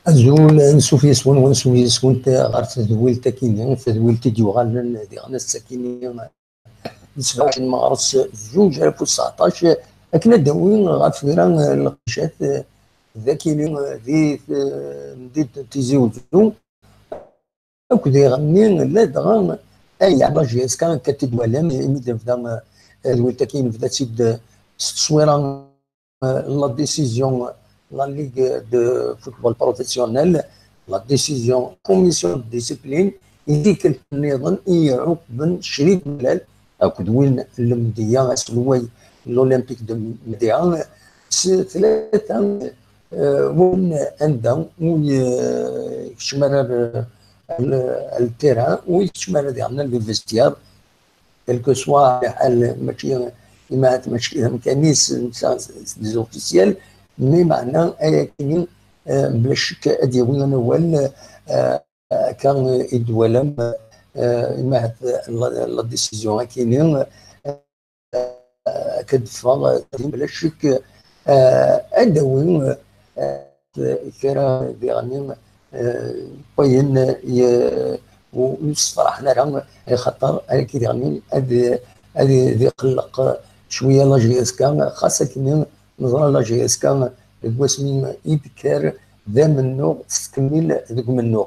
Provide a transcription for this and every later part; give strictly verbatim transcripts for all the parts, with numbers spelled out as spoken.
Azul, ansuf yes-wen, wansuf yes-went ɣer tedwilt akini, tedwilt i d-yuɣalen diɣen ass-akini n sebɛa u ɛecrin Meɣres zuǧ alaf u tseɛṭac, akken ad d-awi ɣef kra n lqacat d akini di temdint n Tizi Uzzu, akked iɣenni, ladɣa ay la J S K akka t-id-twalam, imi d-nebda, eh, tedwilt-agi nebda-tt-id s tteswira, eh, la décision la Ligue de football professionnel, la décision commission de discipline, i tikkelt nniḍen i iɛuqben Crif Mellal akked win n Lemdeyya, aselway n l'Olympique de Médéa, s tlata, eh, win anda ur, eh, yekcim ara ar, ar, ar le terrain, ur yekcim ara diɣen ar le vestiaire, quel que soit lḥal, mačči, imahat mačči d amkan-is, netta, c'est des officiels, mais meɛna ayakini, eh, bla ccek ad yawi awal, eh, akka i d-twalam, eh, imahat la, la décision akini, eh, akka d-teffeɣ, eh, bla ccek, eh, ad d-tawi, eh, kra diɣen, eh, wayen ye-, ur yessefraḥen ara, axaṭer ayagi diɣen ad, ad, ad ixelleq cwiya la J S K, xas akini neẓra la J S K deg wasmi i d-tekker d amennuɣ, tettkemmil deg umennuɣ.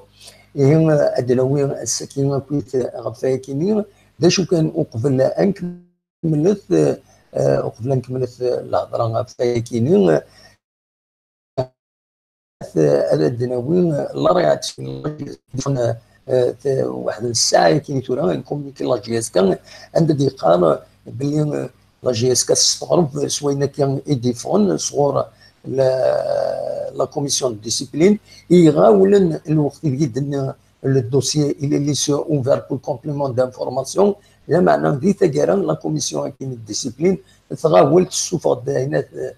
Ihi, ad d-nawi ass-agi akkit ɣef wayakini, d acu kan uqbel ad nkemmlet, eh, uqbel ad nkemmlet lehḍra ɣef wayakini, eh, ad d-nawi la réaction n, eh, t-, waḥed n ssaɛa akini tura, n communiqué la J S K, anda d-yeqqar belli, eh, la J S K testeɣreb s wayen akka i d-yeffɣen sɣur la, la commission de discipline, i iɣawlen lweqt ideg i d-tenna le dossier, il est laissé ouvert pour complément d'information, lameɛna di taggara la commission akini de discipline tɣawel, tessufeɣ-d ayen, eh,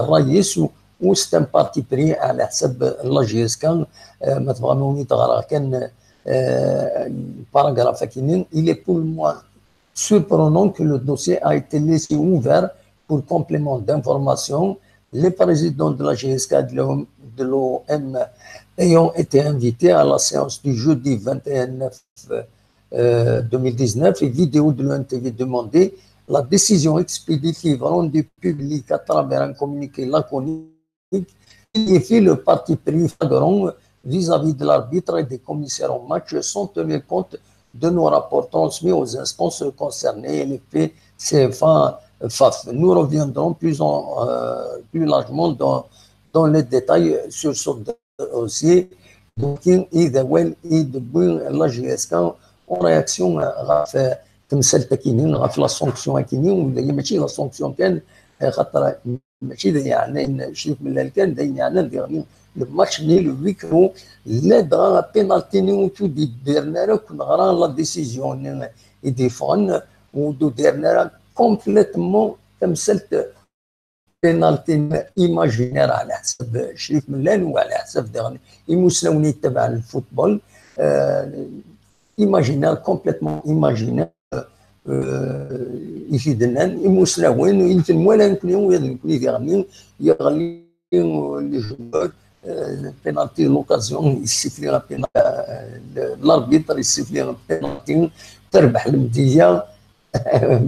ṛṛay-is, u, u c'est un parti pris ɛla ḥsab la J S K, eh, ma tebɣam awen-d-ɣreɣ kan, eh, paragraphe akini, il est pour le moins surprenant que le dossier a été laissé ouvert pour complément d'information. Les présidents de la G S K, de l'O M, de l'O M ayant été invités à la séance du jeudi vingt et un neuf, euh, deux mille dix-neuf et vidéo de l'O N T V demandée, la décision expéditive rendue publique à travers un communiqué laconique signifie le parti pris flagrant vis-à-vis de l'arbitre et des commissaires au match sans tenir compte de nos rapports transmis aux instances concernées, L F P, C F A, F A F. Nous reviendrons plus en, euh, plus largement dans, dans les détails sur ce dossier. Donc, i d awal i d-tewwi la G S K en réaction ɣef temsalt akini, ɣef la sanction akini, u d aya mačči la sanction kan, xaṭer mačči d ayen yeɛnan Crif Mellal kan, d ayen yeɛnan diɣen le match-nni, le huis clos, ladɣa apénalti-nni ur tt-id-ddiren ara, akk neɣra la décision-nni i d-yeffɣen, ur d-ddiren ara complètement tamsalt, pénalti imaginaire ɛla ḥsab Crif Mellal u ɛla ḥsab diɣen imusnawen i yettabaɛen le football, euh, imaginaire, complètement imaginaire, euh, i t-id-nnan imusnawen, i ten-nwala nekni, ula d nekni diɣen, yeɣli, euh, les joueurs, euh, pénalti, l'occasion, yessifli pénalti, euh, l'arbitre yessifli pénalti, terbeḥ Lemdeyya,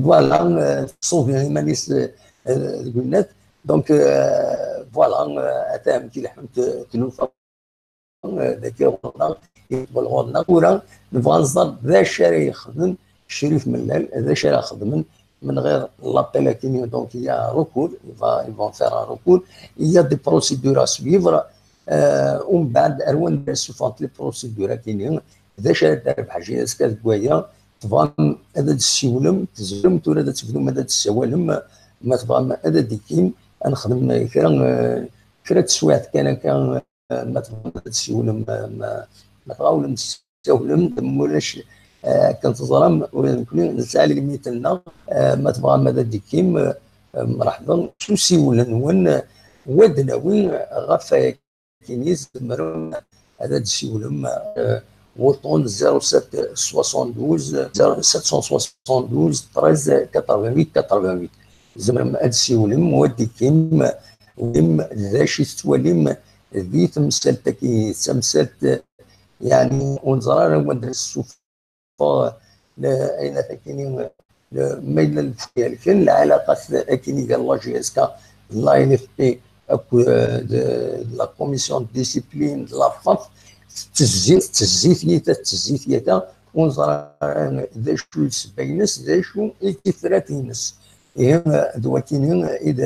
voilà, euh, tṣubi iman-is, euh, deg winat. Donc, euh, voilà, euh, ata amek i lḥunt tlufa. Eh, dagi ɣur-neɣ, yeqbel ɣur-neɣ. Tura nebɣa ad nẓer d acu ara yexdem Crif Mellal, d acu ara xedmen من غير l'appel akini. Donc, il y a un recours, il va, ils vont faire un recours. Il y a des procédures à suivre. Euh, umbeɛd, ar wanda ara ssufɣent les procédures akini, d acu ara d-terbeḥ G S K deg waya? Tebɣam ad d-tessiwlem, tzemrem tura ad tebdum ad d-tessawalem, ma tebɣam ad d-tikkim, ad nexdem kra, euh, kra n teswiɛt kan akka, ma tebɣam ad tessiwlem, ma, ma tɣawlem tessawlem, ma ulac, eh, akken teẓram, ula d nekni nesɛa limit-nneɣ, eh, ma tebɣam ad d-tikkim, eh, mreḥba s usiwel-nwen, eh, wa d-nawi ɣef wayen i tzemrem ad d-siwlem, eh, wuṭṭun zéro sept soixante-douze, zéro sept cent soixante-douze, treize quatre-vingt-huit quatre-vingt-huit. Tzemrem ad d-siwlem, wa d-ikkim, wim, d acu i tettwalim di temsalt-agi, d tamsalt, yeɛni, ur neẓri ara wanda nessufeɣ, la, ayen akini, la, ma yella lefti kan, lɛalaqat akini gar la J S K, la N F P, akked, euh, de, de la commission de discipline, de la F A F, tettezzi, tettezzi tyita, tettezzi tyita, ur neẓri ara d acu i d ssebba-ines, d acu i d tifrat-ines. Ihi, d wakini i d,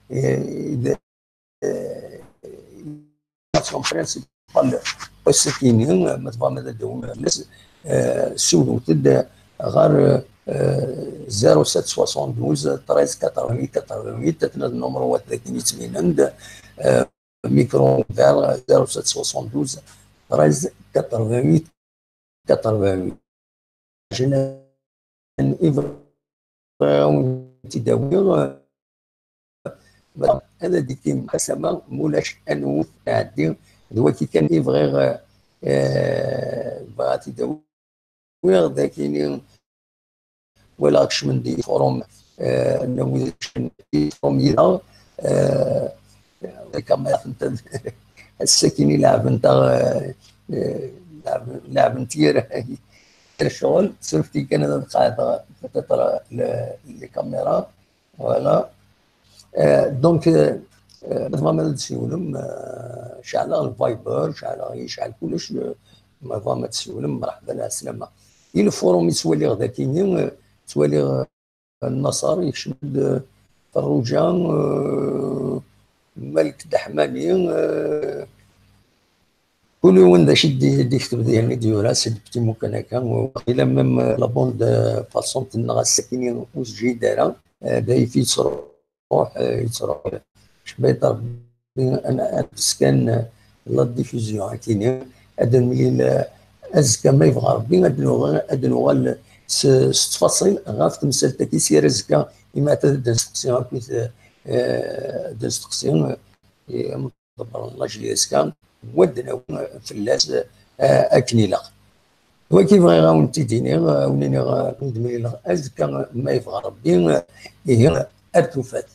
i d, eh, principale n wass-akini, ma tebɣam ad d-tawim fell-as, eh, siwlet-d ɣer, eh, zéro sept soixante-douze treize quatre-vingt-huit quatre-vingt-huit, akken ad numru wat d akken yettbinen-d, eh, micro ouvert, zéro sept soixante-douze treize quatre-vingt-huit quatre-vingt-huit. Jnan ibɣiɣ ad wen-t-id-awiɣ, ad d-ikkim xas ama mulac, anwet nɛeddi, d waki kan i bɣiɣ, eh, bɣiɣ ad t-id-awiɣ, d akini walaɣ kecmen-d i forum, eh, n wid kecmen i forum yid-neɣ, eh, lkamira-tent ass-akini leɛbent-aɣ, eh, eh, leɛben-, leɛbent yir, yir ccɣel, surfti kan ad qeɛdeɣ peut-être le, les caméras, voilà. Eh, donc, eh, eh, ma tebɣam ad d-siwlem, eh, ceɛleɣ le Viber, ceɛleɣ, yecɛel kullec, eh, ma tebɣam ad d-siwlem, mreḥba, ɛeslama. I le forum i ttwaliɣ d akini, eh, ttwaliɣ, eh, Nnaṣer, yekcem-d, eh, Ferruǧa, eh, Malek Deḥmani, eh, kul yiwen d acu i d-, d-yekteb dihin i d-yura, c'est des petits mots kan akka, ila même, eh, la bande, eh, passante-nneɣ ass-akini ur teǧǧi-d ara, eh, d ayf yettruḥ, eh, yettruḥ. Cbayt Rebbi, ad, ad neskan, eh, la diffusion akini, ad nemlil, eh, azekka ma yebɣa Rebbi, ad nuɣal, ad nuɣal s, s ttfaṣil ɣef temsalt-agi, s yir azekka, imi ad d-nesteqsi akkit, eh, ad d-nesteqsi, eh, ḍebbren la J S K, wa d-nawi fell-as, eh, akken ilaq. Wagi bɣiɣ ad wen-t-id-iniɣ, eh, wen-iniɣ, eh, ad d-mlileɣ azekka ma yebɣa Rebbi, eh, ihi ar tufat.